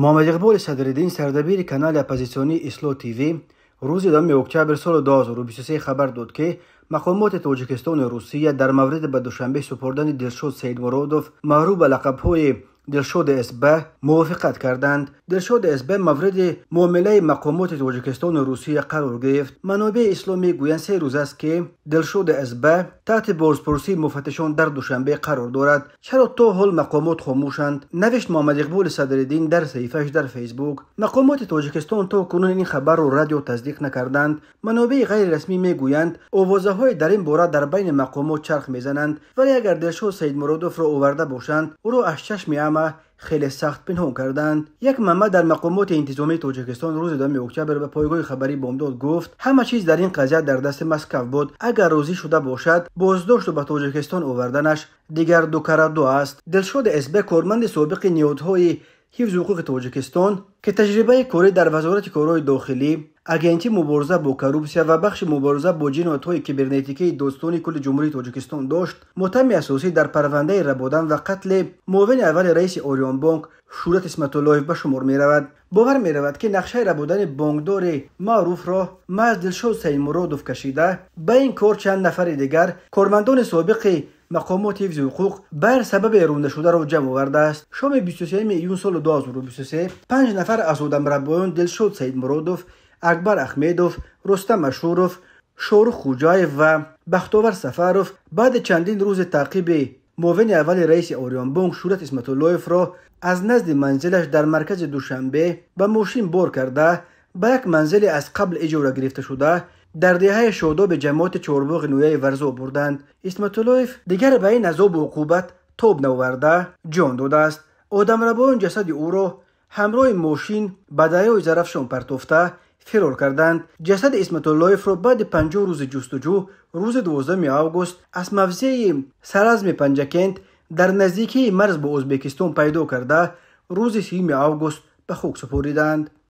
Муҳаммад Иқболи Садриддин, сардабири канали оппозитсионии Ислоҳ ТВ, рӯзи 2 октябр соли 2023 хабар дод, ки мақомоти Тоҷикистону Русия дар мавриди ба Душанбе супурдани Дилшод Саидмуродов, маъруф ба лақабҳои Дилшоди СБ, мувофиқат карданд. Дилшоди СБ мавриди муомилаи мақомоти Тоҷикистону Русия қарор гирифт. Манобеи ислом мегӯянд, 3 рӯз аст, ки Дилшоди СБ таҳти бозпурсии муфаттишон дар Душанбе қарор дорад. «Чаро то ҳол мақомот хомӯшанд?» — навишт Муҳаммад Иқболи Садриддин дар саҳифааш дар Фейсбук. Мақомоти Тоҷикистон то кунун ин хабарро рад ё тасдиқ накарданд. Манобеи ғайрирасмӣ мегӯянд, овозаҳое дар ин бора дар байни мақомот чарх мезананд, вале агар Дилшод Саидмуродовро оварда бошанд, ӯро аз чашми ҳама хеле сахт пинҳон карданд. Як манбаъ дар мақомоти интизомии Тоҷикистон рӯзи 2 октябр ба пойгоҳи хабарии Бомдод гуфт, ҳама чиз дар ин қазия дар дасти Москав буд. Агар розӣ шуда бошад, боздошту ба Тоҷикистон оварданаш дигар ду кара ду аст. Дилшоди СБ, корманди собиқи ниҳодҳои ҳифзи ҳуқуқи Тоҷикистон, ки таҷрибаи корӣ дар Вазорати корҳои дохилӣ, Агентии мубориза бо коррупсия ва бахши мубориза бо ҷиноятҳои кибернетикии Додситонии кулли Ҷумҳурии Тоҷикистон дошт, муттаҳами асосӣ дар парвандаи рабодан ва қатли муовини аввали раиси Ориёнбонк Шӯҳрат Исматуллоев ба шумор меравад. Бовар меравад, ки нақшаи рабудани бонкдори маъруфро маҳз Дилшод Саидмуродов кашида, ба ин кор чанд нафари дигар кормандони собиқи мақомоти ҳифзи ҳуқуқ ба ҳар сабабе рондашударо ҷамъ овардааст. Шоми 23 июн соли 2023 панҷ нафар аз одамрабоён — Дилшод Саидмуродов, Акбар Ахмедов, Рустам Ашуров, Шорух Хуҷаев ва Бахтовар Сафаров — баъди чандин рӯзи таъқиби муовини аввали раиси Ориёнбонк Шӯҳрат Исматуллоевро аз назди манзилаш дар маркази Душанбе ба мошин бор карда, ба як манзили аз қабл иҷора гирифташуда дар деҳаи Шодоби ҷамоати Чорбоғи ноҳияи Варзоб бурданд. Исматуллоев дигар ба ин азобу уқубат тоб наоварда, ҷон додааст. Одамрабоён ҷасади ӯро ҳамроҳи мошин ба дарёи Зарафшон партофта, фирор карданд. Ҷасади Исматуллоевро баъди 50 рӯзи ҷустуҷӯ рӯзи 12 август аз мавзеи Саразми Панҷакент дар наздикии марз бо Ӯзбекистон пайдо карда, рӯзи 30 август ба хок супориданд.